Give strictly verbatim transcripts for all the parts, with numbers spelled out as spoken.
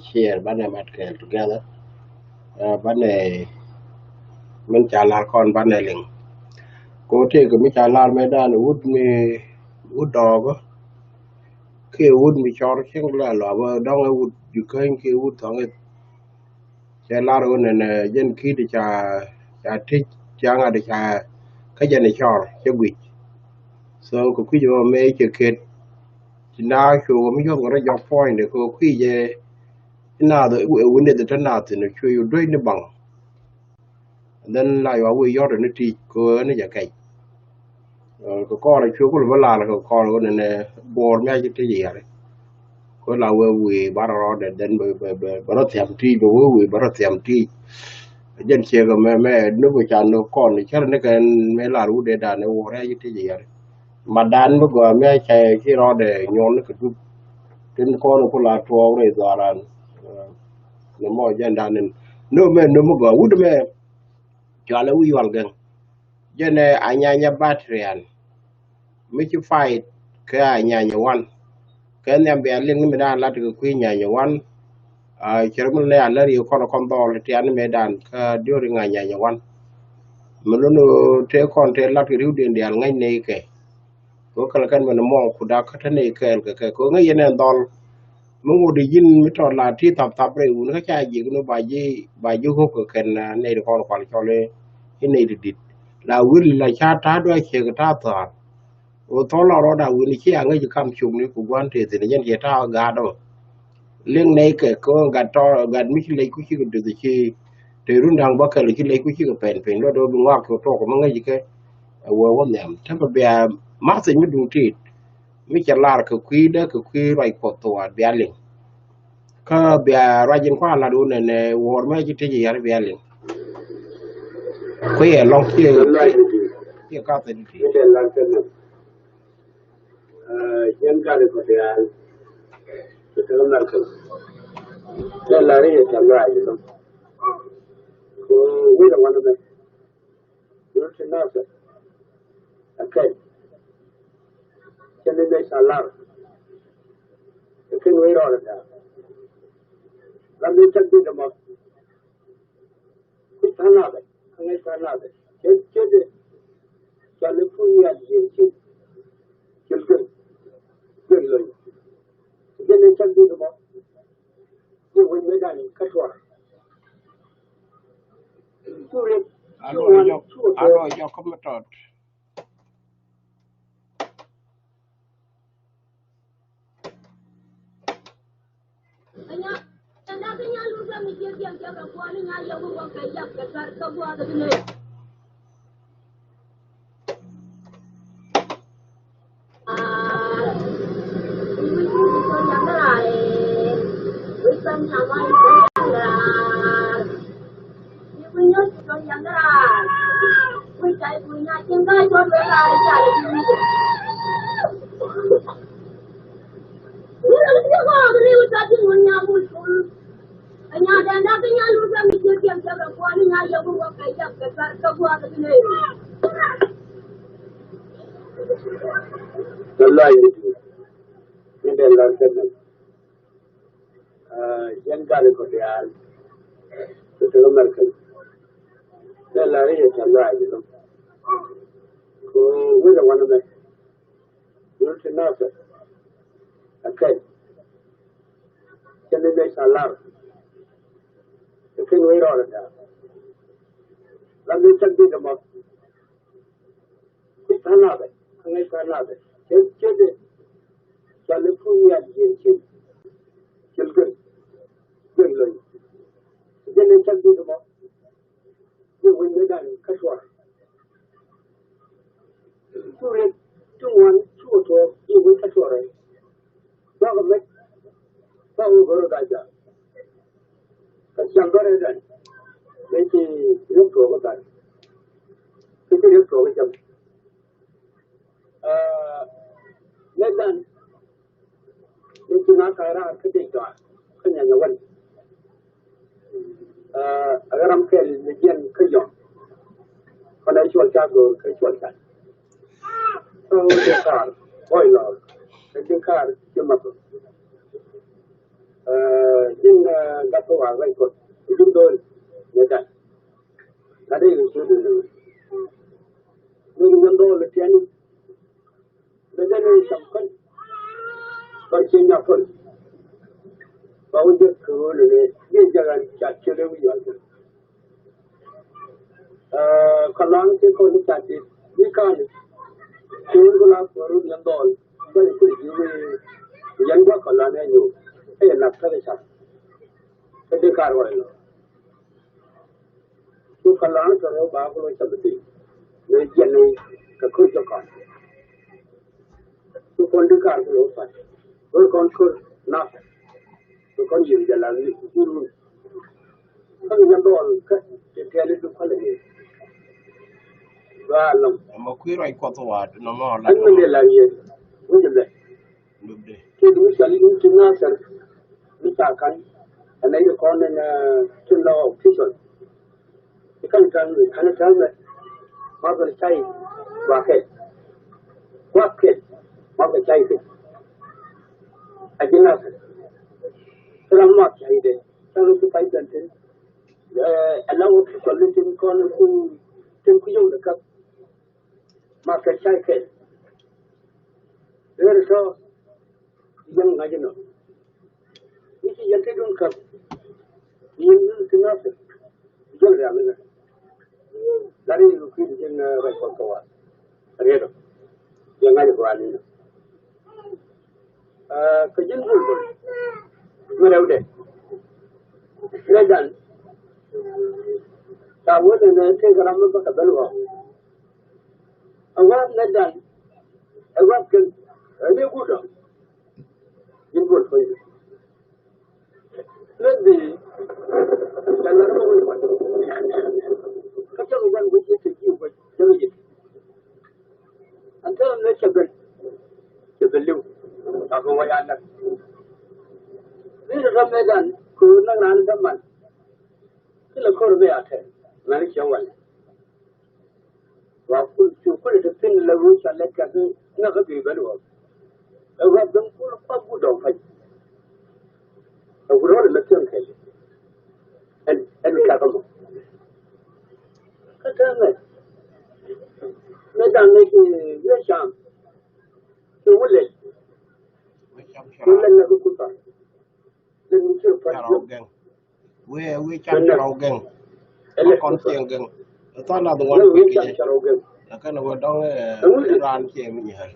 Share banɛ mat kɛɛl together. Banɛ min ca lar kɔn banɛ liŋ. Ko tëëkɛ mi ca lar mɛ dan wut mi wut dɔɔk kiɛ wut mi cɔr cieŋ la lɔ bä dɔŋ ɛ wut Jikäny kiɛ wut Thɔŋ ɛ. Cɛ lar wun ɛn jɛn ki̱t ca ca tic ca ŋa̱t ca kä jɛn ɛ cɔr cɛ guic. So kɛ kui̱c ɛ mɛ cɛ ket. Ti na cuɔ mi cuɔth kɛ rɔ jɔk point kɛ kui̱c ɛ. Ti naath ɛ wun ɛ dhi te naath thin ɛ cuɛ yu duec ni baŋ. And then la yua wee yɔt ni tic kɛ ni jɛ kɛc. Kɛ kɔr a cuɛ kul bä lal kɛ kɔr kɛ ni nɛ buɔɔr mi a ci tic yari. Kɛ la wee wee ba rɔ rɔ dɛ then bɛ rɔ thiam tic bɛ wee wee ba rɔ thiam tic. Jɛn ciɛ kɛ mɛ mɛ ni bɛ ca ni kɔn ni cɛr ni kɛ mɛ lal wut dɛ dan ni wuɔr a ci tic yari. Ma dan mi gɔaa mi a cɛ ci rɔɔdɛ nyuɔn ni kɛ dup. Tin kɔn ku la tuɔɔk rɛy dhuaran. Ni mɔ jɛn dan ni ni mɛ ni mi gɔaa wut mɛ. Cualɛ wi̱i̱ yual gɛŋ jɛn ɛ Anyanya Batrian. Mi ci fight kɛ Anyanya wan kɛ nhiam bia liŋ ni mi dan lat kɛ kui̱ Anyanya wan. Cɛ rɛ mi lɛ a lär yi kɔn kɔn dhɔl tian ni mɛ dan kä during Anyanya wan. Mi lun tëë kɔn tëë lat kɛ ri̱w diɛn diaal ŋäc nɛy kɛ. Kɛ ɣöö kɛl kɛn mɛn mɔ ku dak kä te nɛy kɛɛl kɛ kɛ kɛ ɣöö ŋäc yɛn ɛn dhɔl. Mi ŋut i̱ ji̱n mi tɔt la ti thap thap rɛy wun kä ca ji̱ kɛ ni ba ji̱ ba ji̱ ɣöp kɛ kɛn nɛy ti kɔn kual cɔl i̱ nɛy ti di̱t. La wi̱l la ca ta̱a̱ dua̱c ciek ta̱a̱ thɔaar. Ɣöö thɔl la rɔɔd a wi̱n i̱ ci a ŋäc i̱ kam cukni ku gua̱n tëë thi̱n i̱ jɛn ciɛ ta̱a̱ kä gaat ɔ. Liŋ nɛy kɛ kɛ ɣöö gat tɔ gat mi ci lec ku cikɛ duth i̱ ci te run da̱ŋ bä kɛl i̱ ci lec ku cikɛ pɛn piny luɔt ɣöö bi ŋɔak kɛ tuɔk mi ŋäc ikɛ. Ɛ wee wä nhiam te bɛ bia math i̱ mi duŋ tiit mi cɛ lar kɛ kui̱dä kɛ kui̱ ruac Kuɔth thuɔɔk bia liŋ. Kä bia ruac in kua̱r lat wun ɛn ɛ wuɔr mɛ ci tec i̱ yar bia liŋ. Kui̱ ɛ lɔŋ kiɛ kiɛ kath ɛn ti. Jɛn gat ikɔ diaal. Kɛ tɛk mɛr kɛ jɛn lar i̱ yɛ tɛm ruac in lɔŋ. Ko wi̱c ɛ wanɛ mɛ. Yur ti nasɛ. Akɛl. Cɛ ni mɛ ca lar. Kɛ kɛn wec rɔɔdɛ da̱a̱. Ram ni cak di dämɔ. Kui̱ tha̱a̱ŋ nathɛ kä ŋäc tha̱a̱ŋ nathɛ cɛ cɛ de. Cɔal i̱ pun nhial jiɛn cil. Cil gel gel lo̱ny. Jɛn ni cak di dämɔ. Ci wec mëëdan kä tuɔr. Cu riɛk cu ŋuan cu tuɔr. Tɔ̱ lɔc ni ti ni dee lɔr kɛ mɛn. Jɛn gat ikɔ diaal. Kɛ tɛk mɛr kɛn dee lɔr i̱ yɛ tɔ̱ lɔc ni lɔm. Ko wi̱c ɛ wanɛ mɛ. Yur ti nasɛ. Akɛl. Cɛ ni dee ca lar. Kɛ kɛn wec rɔɔdɛ da̱a̱. Ram ni cak di dämɔ. Kui̱ tha̱a̱ŋ nathɛ kä ŋäc tha̱a̱ŋ nathɛ cɛ cɛ de. Cɔal i̱ pun nhial jiɛn cil. Cil gel gel lo̱ny. Jɛn ni cak di dämɔ. Ci wec mëëdan kä tuɔr. Cu riɛk cu ŋuan cu tuɔɔk ci wec kä tuɔr. Bak mec bak wä gör gaca. Kä ciaŋ bä rɛy dan mëë ci riɛk tuɔɔk kä thar. Kä ci riɛk tuɔɔk kä cam. Mëëdan mëë ci ŋa̱ ka̱ raar kä dec dɔaar kä nyanya wän. Ɛ ɣän ram kɛl ni jiɛn kä yɔm. Kɔn ɛ cuɔl ca go̱o̱r kä cuɔl ca. Kä wä dee kaar bɔy lɔɔr kä dee kaar ci math. Ji̱n gat kä wa̱a̱ rɛy Kuɔth ji̱n dho̱o̱l ni gat. Gat i̱ ri cu dun ni mi ni ni nyɔn dho̱o̱l ni tiɛni. Ni ni ni cam kɔn kɔn ci nyɔk kɔn. Ba wä jek kɛ ɣöö ni ni ji̱ jɛ ɣän ca ciöt i̱ wi̱i̱ ɣɔn kɛ. Kɔn lɔaŋ ci kɔn ni ca dit ni ka̱n. Ci wun ku la kuɔru nyɔn dho̱o̱l bä ni kul ji̱ wi̱i̱ yɛn gua̱k kɔn lɔaŋ ɛ nyuur. Ɛ yɛ nath kä kɛ cam. Kä di kar wä ilɔ. Cu kɛ lɔaŋ tɔrɔ ba ku lɔ cam ti. Ni jiɛn ni kɛ kur jɔkɔn. Cu kɔn di kar ku lɔ pat. Wä kɔn kur nath. Cu kɔn yir jɛ la ni jurun. Kä ni jɛ dɔɔl kä ti tiɛni du kɔlɛ ni. Ba lɔm. Mɛ kui̱ ruac Kuɔth wa nɔmɔ la. Ɛn mi ni la yɛ. Wä jɛ bɛ. Ti du cɔl i̱ ti Nasir mi ca ka̱n. Ɛn nɛ yɛ kɔn ɛn tin la official. Ti ka̱n ka̱n mi ka̱n ka̱n mɛ. Ma bɛ cay guakɛ. Guakɛ. Ma bɛ cay kɛ. A ji̱ Nasir. Ti ram ma cay dɛ. Ka̱n ti pay bɛn tin. Ɛ la official ni tin kɔn ku tin ku yɔw dɛ ka̱n. Ma kɛ cay kɛ. Ɣer tɔ yɛn ŋa̱c inɔ. I̱ ci yɛn te dun käp. Yɛn dun ti ŋa̱p. Jɔl riam inɔ. Lat i̱ yɛ kui̱ ti ji̱n rɛy kɔn kɛ wa. Riet ɔ. Yɛ ŋa̱c i̱ gɔaa ni inɔ. Aa, kɛ ji̱n Bulbul mi rɛwdɛ. Nɛ dan ca wä nɛ nɛ tëëkɛ ram mi bä kɛ ben ɣɔɔ. Ɛ wa̱a̱ nɛ dan ɛ wa̱a̱ kɛn ɛ ni guut ɔ. Ji̱n Bul Puɔ̱nydɛ. Nɛ dee kɛ lar mi wä i̱ wa̱a̱ kä jɔk i̱ wa̱a̱ wä ji̱ te ji̱ wä jɔk i̱ ji̱. Ɛn täämɛ cɛ ben, cɛ ben li̱w. Ca kɛ wä ya näk. Ni ri ram nɛ dan kɛ ɣöö näk raan däman. Ki lɛ ko̱r mi a tɛth mɛn cɛ wal. Wa kul cu kul ti thin lɛ ɣöö ca lɛ kɛk näk kä bi ben wä. Ɛ ɣöö ben kul kua gut dɔ̱ŋ pɛc. Ɛ wut rɔɔdɛ mɛ thiäŋ kɛl. Ɛn, ɛn kɛk ɛmɔ. Kä täämɛ. Mëë da̱ŋ nɛ ci wiee cam. Ci wä lɛl. Wä lɛl nɛ kä kuth ɔ. Lɛl mi ci rɔ pa̱t. Wee, wee can cɛ rɔw gɛŋ. Ɛlɛ kɔn thiɛŋ gɛŋ. Ɛ than nath ŋuan kui̱ kɛ jɛ. Ɛ kɛn wee dɔŋ ɛ raan cɛ mi nyɛɛl.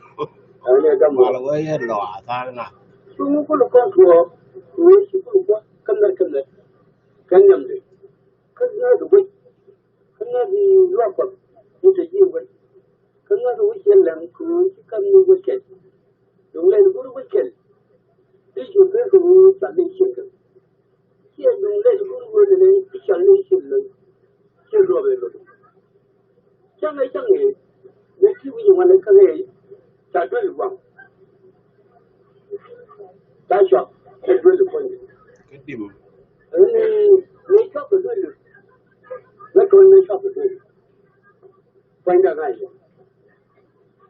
Mal wee yɛ lɔ a than nath. Cuŋ kul kɔn tuɔɔk. Wee ci kul kɔn kä mɛr kä mɛr. Kä nyamdɛ. Kä naath guic. Kä naath luak kɔn. Wee te ji̱ guic. Kä ŋäth wi̱c yɛ lɛm kɛ ɣöö ci kɛn ni wä kɛl. Duŋ lɛl go̱r wä kɛl. I̱ cu ben kɛ ɣöö cal ni ciek kɛ. Ciɛ duŋ lɛl go̱r wä lɛ i̱ cal ni ciek lɛ. Ciek luɔk ɛ lɔt. Cäŋ ɛ cäŋ ɛ. Lɛ ti wi̱c ŋuan ɛ kä ɣɛɛ ca duel waŋ. Ca cuak ɛ duel puɔ̱ny. Kä dim. Ɛ ni, ni cuak ɛ duel. Ni tuɔl ni cuak ɛ duel. Puɔ̱nydɛ ŋa̱c.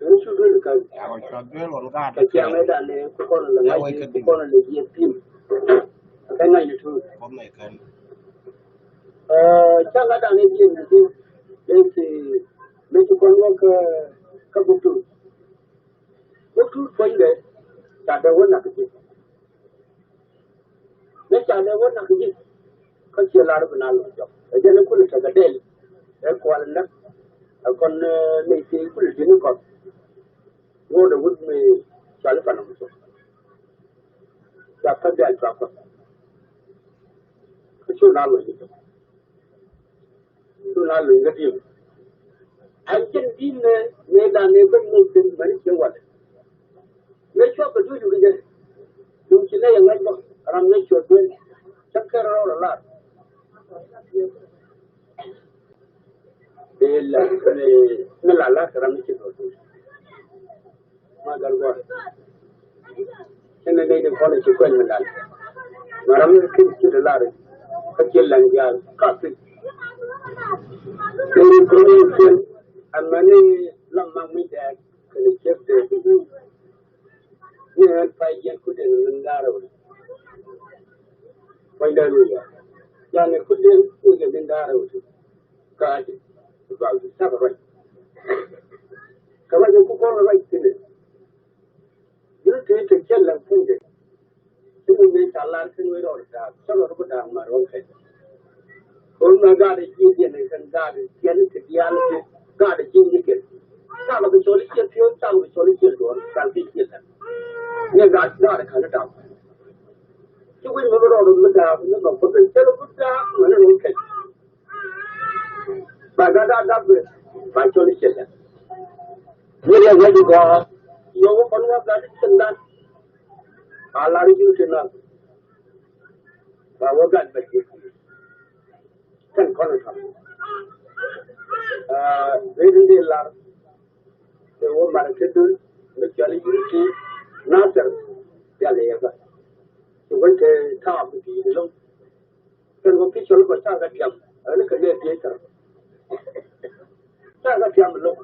Ɣän cu duel kä. Ɛ ɣän cua duel ɣän gaat. Kɛ ciaŋ ɛ dan ɛ kukɔn lɛ ŋa̱c kukɔn lɛ jiɛ tim. Kɛ ŋa̱c ni tuut. Kɔn ɛ kɛn. Ɛ ciaŋ ɛ dan ɛ jiɛ ni tim. Lɛ ci, lɛ ci kɔn wä kä, kä buk tuut. Buk tuut puɔ̱nydɛ ca dee wä nak ji̱. Ni ca lɛ wä nak ji̱. Kä ciɛ lar bi na lɔ jɔk. Ɛ jɛn kulɛ tekɛ dɛl. Ɛ kual näk. Ɛ kɔn, ɛ, nɛy ti kulɛ ji̱n kɔn. Ŋot ɛ wut mi cɔal i̱ Panam Cok. Ca päth diaal cua kɔn. Kä cu na lɔ ji̱ jɔk. Cu na luny kä di̱i̱m. An cin di̱i̱m nɛ nɛ dan nɛ ben nɛ cin mani cin walɛ. Nɛ cuɔp kɛ duc kɛ jɛ. Duc ci nɛ yɛ ŋa̱c bä ram nɛ cuɔp duel. Cä kɛ rɔɔd ɛ lar. Dee la nɛ la lar kɛ ram nɛ cin duel. Ma gal gua̱a̱r. Cɛ nɛ nɛy ti kɔn ci kuɛn mi lal. Ma ram mi kin ci di lar. Kä ci laŋ diaal ka pin. Nɛy ti kɔn ci kuɛn. Amani lam ma mi dɛɛk. Kɛ ni cɛ pee. Ni ɣän pay jɛn ku den min lar wul. Wac dee luya. Yani kudin kudin din dara wutu. Kaji. Ba wutu saba wac. Kama jin ku kɔn wac tini. Yuru te te kella kunde. Tini me ta lar kin we ror da. Saba ru da ma ro ke. Kun ma ga de ji de ne kan ga de yan ke yan ke. Ga de ji de ke. Saba bi choli ke pio, saba bi choli ke do. Kan ke ke. Ne ga ga de kan da. Ci wi̱c mi bi rɔɔd mi daap mi gɔk bi ben thil bi daap mi ni rin kec. Ba gat daa dap bi ba cɔl i̱ ciɛth. Ni riɛk wec i̱ gɔaa yɔw wä kɔn wä gat i̱ ciɛth dan. Ba lar i̱ jur ti na ba wä gat ba ji̱ kɛn kɔn i̱ kɔn. Aa rin in di lar kɛ wä mar kɛ dul mi cɔl i̱ jur ti na thɛr. Yal i̱ yɛ bä. Ti wec kɛ taap bi di̱i̱t lo̱ŋ. Kɛn kɔ ki̱ cɔl kɔ ta̱a̱ kɛ tiam ɛn kɛ lɛ diec kɛ. Ta̱a̱ kɛ tiam lo̱ŋ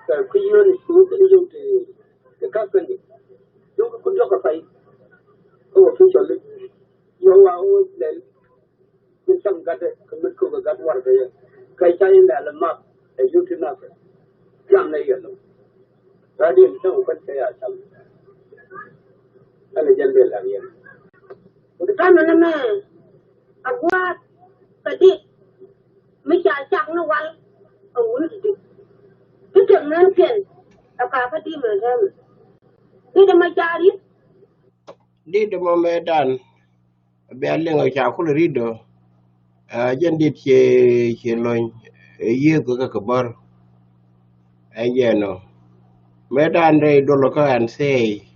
kɛ kui̱ yio̱o̱ni ci wec kɛ ni yio̱w ti ti ka̱ kɛn di. Duŋ kɛ kui̱ diɔ̱k kɛ pay. Kɛ wä ki̱ cɔl i̱ yio̱w wa wä lɛl. Min cam gatdɛ kɛ mit kok kɛ gat warkɛ yɛ kɛ ca in dal map ɛ yut ti nak. Cam nɛ yɛ lo̱ŋ. Radiɛn cam kɔn cɛ ya cam. Ɛn jɛn bɛ lar yɛn. Kɛ tɔn ni mɛ a gua̱a̱th kɛ di mi ca cak ni wal a wuni ti di. Ti tɛm mɛn piɛn a ka kä di mɛ dɛm. Di di ma ca ri. Di di ma mɛ dan. Bia liŋ ca kul rit dɔ. Ɛ jɛn dit cie cie lony. Ɛ yiëëth kɛ kɛ bär. Ɛ jɛn ɔ. Mëë dan rɛy dol kä N C A.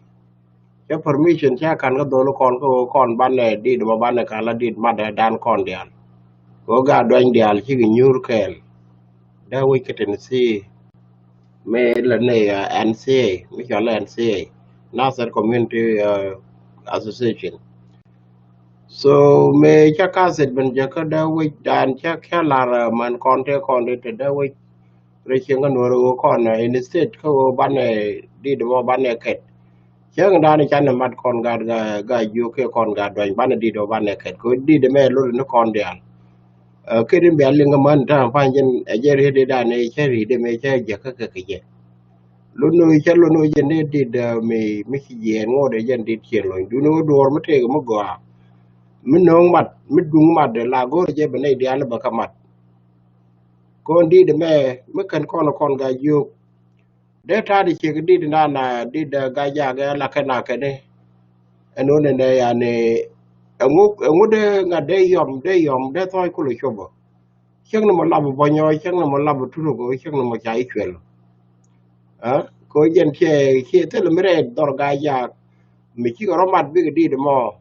Cä permission ca kan kä dhol kɔn kä kɔn banɛ dit ma banɛ kan la dit mat dan kɔn dial. Kɛ ɣöö gaat duany dial cikɛ nyuur kɛɛl. Dee wec kä Tennessee. Mëë la nɛ N C A, mi cɔl N C A, Nasir Community Association. So mëë ca kaset ben jɛ kä dee wec dan ca kɛ lar man kɔn te kɔn te te dee wec rɛ cieŋ kä nuɔr ɣöö kɔn in state kä ɣöö banɛ dit bä banɛ kɛt. Cäŋ dan canɛ mat kɔn gat ga jiök kɛ kɔn gat duany banɛ dit bä banɛ kɛt kɛ ɣöö dit mɛ lol ni kɔn diaal. Ɛ kɛ rin bia liŋ kä män ta̱a̱ pa̱ny jɛn ɛ jɛ riet di dan ɛ cä riet di mɛ cä jɛ kä kɛ kɛ jɛ. Lun ni cä lun ni jɛ ni dit mi mi ci jiɛɛn ŋot ɛ jɛn dit cien luɔ̱ny dun ni wä duɔɔr mi tëëk mi gɔaa. Mi no̱o̱ŋ mat mi duŋ mat la go̱o̱r jɛ bɛ nɛy diaal bä kä mat. Kɔn dit mɛ mi kɛn kɔn kɔn ga jiök. Dee ta̱a̱ di ciek dit na na dit Gajak ɛ la kɛn a kɛn. Ɛn wä nɛnɛ yani ɛŋu ɛŋu dee ŋa̱t dee yɔm dee yɔm dee thɔɔc kulɛ copä. Cäŋ ni mɔ lap bɔnyɔ cäŋ ni mɔ lap turuk cäŋ ni mɔ ca i̱ cuɛl. Ɛ kɛ jɛn ciɛ ciɛ thil mi rɛy dhɔr Gajak. Mi cikɛ rɔ mat bikɛ dit mɔ.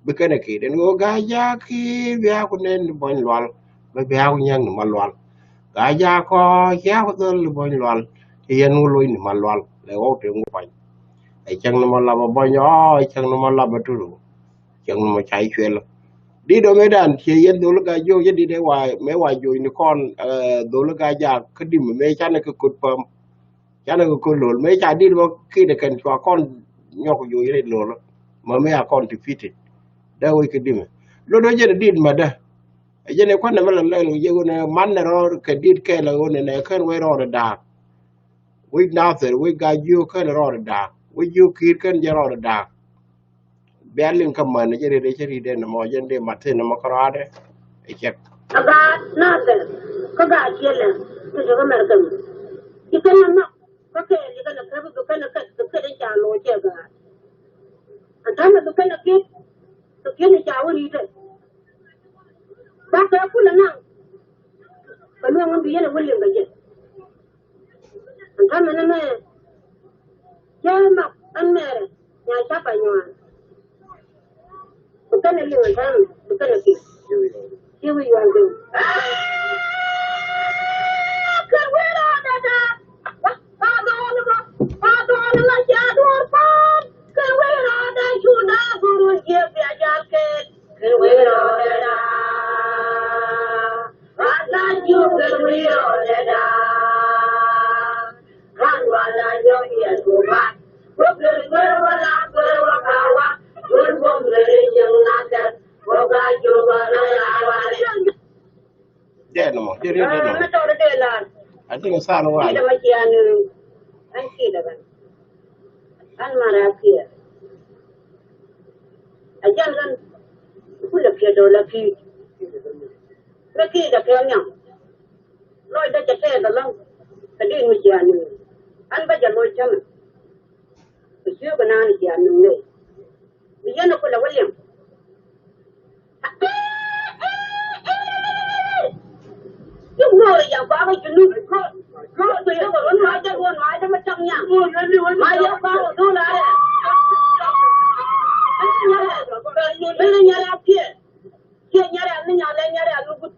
Bi kɛnɛ ki̱i̱t ɛn ɣöö Gajak ki̱i̱ bia ku nɛn ni bɔny lual. Bɛ bia ku nyäŋ ni ma lual. Gajak kɔ cia ku dhol ni bɔny lual. Ci yɛn ŋu loc ni ma lual lɛ ɣɔw te ŋu pany. Ɛ cäŋ ni ma lap ɛ bɔny ɔ ɛ cäŋ ni ma lap ɛ tulu. Cäŋ ni ma ca i̱ cuɛl. Dit ɔ mëë dan ciɛ yɛn dhol Gajak jɛ dit ɛ wa mëë wa joc ni kɔn dhol Gajak kä dim mëë canɛ kɛ kot päm. Canɛ kɛ kɔn lo̱l mëë ca dit bä kidɛ kɛn cua kɔn nyɔk joc rɛy lo̱l. Mä mëë a kɔn ti pi̱ti̱ dee wec kɛ dimɛ lo̱l dee jɛn dit mädä. Ɛ jɛn ɛ kuanɛ mɛ lɛ lɛl jɛ ɣöö nɛ man nɛ rɔɔd kɛ dit kɛɛl ɛ ɣöö nɛ nɛ kɛn wec rɔɔdɛ da̱a̱k. Wec Nathir wec Gajak kɛn rɔɔdɛ da̱a̱k wec jiök ki̱i̱t kɛn jɛ rɔɔdɛ da̱a̱k. Bia liŋ kä män jɛ riet cä riet ɛn mɔ jɛn dee mat thin mɔ kärɔaadɛ. Ɛ cɛk. A gaat Nathir kä gaat Cielɛ ti ti kä Mɛrkɛ mi ci kɛn a nhɔk kä kɛɛl ci kɛn a käp bi kɛn a kɛt bi kɛt in ca lo̱c cɛ gaat. An täämɛ bi kɛn a ki̱t kɛ ki̱n in ca wä ri̱t ɛ. Ba kɛ kulɛ naŋ kɛ lueŋ in bi yɛn a wä liŋ kɛ jɛ. An täämɛ ni mɛ cɛ mak ɛn mɛrɛ nya cap a nyuan. Ku kɛn a liŋ an täämɛ ku kɛn a piŋ. Ci wi̱i̱ yuan piŋ. Kɛ wee rɔɔdɛ da̱a̱k. Ba dhɔl bä ba dhɔl la ca duɔ̱ɔ̱r pa̱a̱m. Kɛ wee rɔɔdɛ cu da̱a̱k guru jiɛk bia jal kɛɛl. Kɛ wee rɔɔdɛ da̱a̱k. Ba la jiök kɛ wee rɔɔdɛ da̱a̱k. Kan wala jɔk yɛ tuba. Wä kɛ wä wala wä wä kawa. Wä wä mɛ rɛ jɛŋ na kɛ. Wä Ɛn mɔ, jɛ riet ɛn mɔ. Mɛ tɔrɔ dee lar. I think it's on one. Ida ma cian an kida ban. An mara kia. A jan gan kula kia dola ki. Mɛ kida kia nyam. Lɔcdä cɛ tɛɛth ɛlɔ̱ŋ kɛ dee mi ciaŋ ni. An bä jɛ loc cämɛ. Kɛ ciökɛ naan ciaŋ ni ŋee. Mi yɛn ɛ kulɛ wä liɛŋ. Cuk ŋo̱o̱r yɛ kɔakɛ junub. Kɛ ciökɛ run ma jɛ ruɔn ma jɛ mi cam nyaŋ. Ma yɛ kɔakɛ dhol arɛ. Bini nyɛrɛ a piɛ. Kiɛ nyɛrɛ a mi nyalɛ nyɛrɛ a mi gut.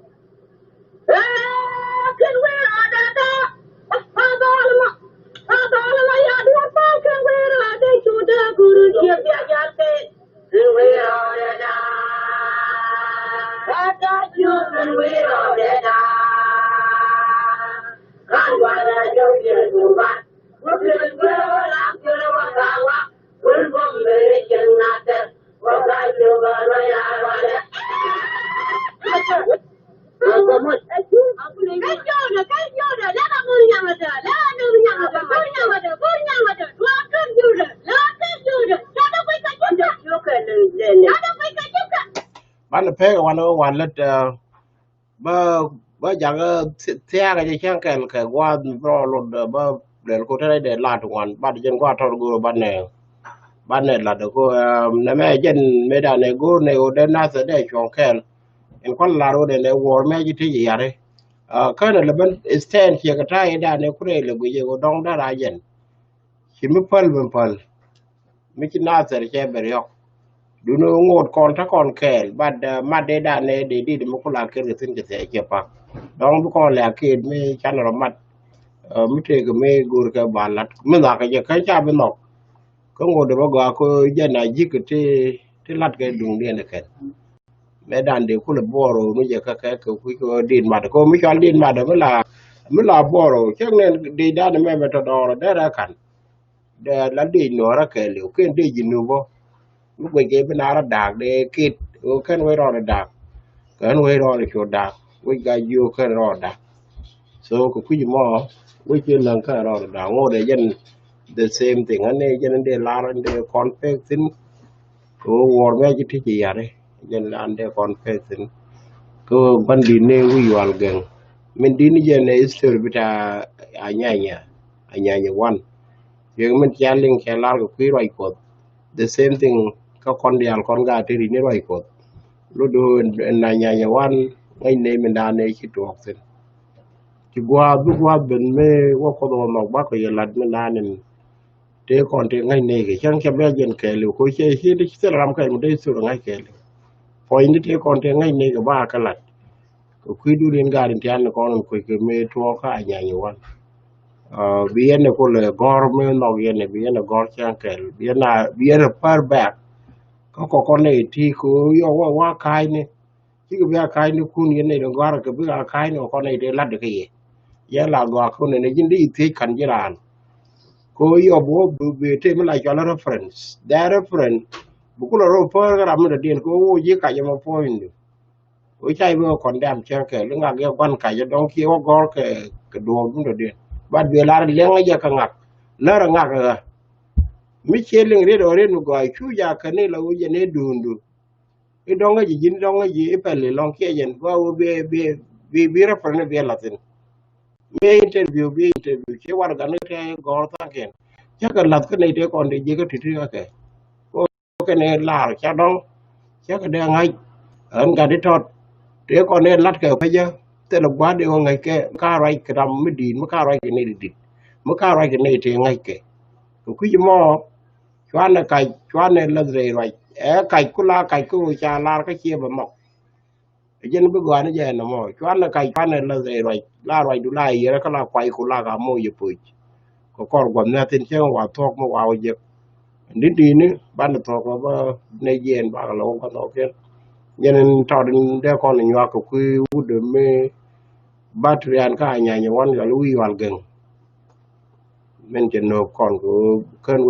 Ee, kɛn wee rɔɔdɛ da. Rɔɔdɔɔl mɔ. Rɔɔdɔɔl mɔ ya duɔr pa kɛn wee rɔɔdɛ cu dee guru kiɛ bia jal pee. Kɛn wee rɔɔdɛ da. Rɔɔdɛ cu kɛn wee rɔɔdɛ da. Kan wala jɔw yɛ duba. Banɛ pek wanɛ wä wan lät, uh, bä, bä jakä thi-, thiakä jɛ cäŋ kɛl kɛ gua̱a̱th mi bä rɔ lot, bä lɛl ko te rɛy dee lat ŋuan, bat jɛn gua̱a̱th tɔr go̱o̱r banɛ, banɛ lat ko, um, nɛ mɛ jɛn mɛ danɛ go̱o̱r nɛ ko dee nath dee cuɔ̱ŋ kɛl. In kuan lar ko dee nɛ wuɔr mɛ ji̱ ti ji̱ yari. Uh, känɛ lɛ ben stand ciɛ kɛ ta̱a̱ in danɛ kurɛ lɛ guic ko dɔŋ dara jɛn. Ci mi päl ben päl. Mi ci Nathɛr cɛ ben riɔk. Duni ŋot kɔn te kɔn kɛɛl, but, uh, mat dee danɛ dee dit mi kula ker kɛ thin kɛ thɛɛ cɛ pak. Dɔŋ bi kɔn lɛ a ket mi canɛ rɔ mat. Uh, mi tëëk mi go̱o̱r kɛ ba lat mi nhɔakɛ jɛ kä ca bi nhɔk. Kä ŋot dee bä gɔaa ko jɛ na ji̱k ti, ti lat kɛ duŋdiɛn kɛn. Mɛ dan dee kulɛ buɔrɔ mi jɛ kä kɛ kɛ kui̱ kɛ dit mat ko mi cɔal dit mat mi la, mi la buɔrɔ cäŋ nɛn dit dan mɛ mɛ tɔ dɔɔrɔ derɛ kan. Dee la dec nuɔrä kɛɛliw ken dec ji̱ nupɔ. Mi guec kɛ bi na rɔ daak dee kit ɣöö kɛn wec rɔɔdɛ daak. Kɛn wec rɔɔdɛ cu daak wec ga jiök kɛn rɔɔdɛ daak. So kɛ kui̱c mɔ wec ci läŋ kɛn rɔɔdɛ daak ŋot dee jɛn the same thing. An dee jɛn dee lar an dee kɔn pek thin. Kɛ ɣöö wuɔr mi a ci ti ci yari jɛn an dee kɔn pek thin. Kɛ ɣöö gua̱n di̱t ni wi̱i̱ yual gɛŋ min di̱t ni jɛn ɛ history bita Anyanya, Anyanya one. Ciek min cia liŋ cɛ lar kɛ kui̱ ruac Kuɔth. The same thing kä kɔn diaal kɔn gaa te ri̱c ni ruac Kuɔth. Lot do̱ na nyanya wan ŋäc ney min da̱a̱n ney ci tuɔɔk thi̱n. Ci gua̱a̱th bi gua̱a̱th ben mëë wä Kuɔth wä nhɔk bakɔ yɛ lat min da̱a̱n in. Tëë kɔn tëë ŋäc ney kɛ cäŋ cɛ bia jɛn kɛɛliw ko cɛ ci thil ram kɛc mi dee thil ŋäc kɛɛliw. Puɔ̱nyni tëë kɔn tëë ŋäc ney kɛ ba kɛ lat. Kɛ kui̱du rin gaat in tian ni kɔn in kui̱ kɛ mëë tuɔɔk kä Anyanya wan. Ah, bi yɛn ni kulɛ gɔ̱r mëë nhɔk yɛn ni bi yɛn ni gɔ̱r cäŋ kɛl bi yɛn a, bi yɛn ni pär bɛk. Kä kɔkɔn ni ti ko yɔ wa wa ka̱a̱cni. Cikɛ bi a ka̱a̱cni kun yɛn ni gɔ̱r kɛ bi a ka̱a̱cni kɔkɔn ni ti lat kɛ yɛ. Yɛn la gɔaa kun ni ji̱n di thiec ka̱n ji̱ raan. Ko yɔ bi wä bi, bi te mi la cɔl reference. Dee reference. Bi kulɛ rɔ pär kä ram mi dɔ̱diɛn ko wä ji̱ kac ɛmɔ puɔ̱nydu. Wä ca i̱ bi wä condemn cäŋ kɛ li ŋak yɛ gua̱n kac ɛ dɔ̱ŋ kiɛ wä gɔ̱r kɛ, kɛ duɔ̱ɔ̱k duŋdɛ diɛn. But bi lar liɛŋ jɛ kɛ ŋak. Lär ɛ ŋak ɛ ɣä. Mi ciɛ liŋ riet ɔ riet mi gɔaa cu ja kɛ ni la wä jɛ ni duundu. I̱ dɔ̱ŋ ŋäc ji̱ ji̱n dɔ̱ŋ ŋäc ji̱ i̱ pɛl i̱ lɔ̱ŋ kiɛ jɛn gɔaa wä bi, bi, bi, bi reference bi ɛ la̱thin. Mi interview bi interview ci warɛga ni tɛ gɔ̱r tha̱a̱ŋkiɛn. Cä kɛ la̱th kä nɛy tëë kɔn ti jiäkä ti̱ti̱ kä kɛ. Kɛn ɛ lar ca dɔ̱ŋ. Cä kɛ dee ŋa̱c. Ɣän gat i̱ tɔt. Tëë kɔn ɛ la̱t kɛ kuecä. Thilɛ gua̱a̱r dee wä ŋäc kɛ. Ka ruac kɛ ram mi di̱i̱t mi ka ruac kɛ nɛy di̱t. Mi ka ruac kɛ nɛy tëë ŋa̱c kɛ. Kɛ kui̱c mɔ. Cuanɛ kac, cuanɛ läth rɛy ruac. Ɛ kac ku la kac kä ɣöö ca lar kä ciɛ bɛ nhɔk. Ɛ jɛn bi gɔaa ni jɛ ɛn ɛmɔ. Cuanɛ kac, cuanɛ läth rɛy ruac. La ruacdu la yiɛrɛ kä la kuay ku la ka moc yɛ poc. Kɛ kɔr guɔth ni a thin cäŋ wa thuɔ̱k mi wa wä jek. Ni di̱i̱ni banɛ thuɔ̱k wa bä ni jiɛɛn bakɛ lɛ wä gua̱th ɔ kiɛn. Jɛn in tɔt in dee kɔn in nyuak kɛ kui̱ wut mi bat rian kä Anyanya wan yɔl wi̱i̱ yual gɛŋ. Min cɛ no̱o̱k kɔn kɛ ɣöö kän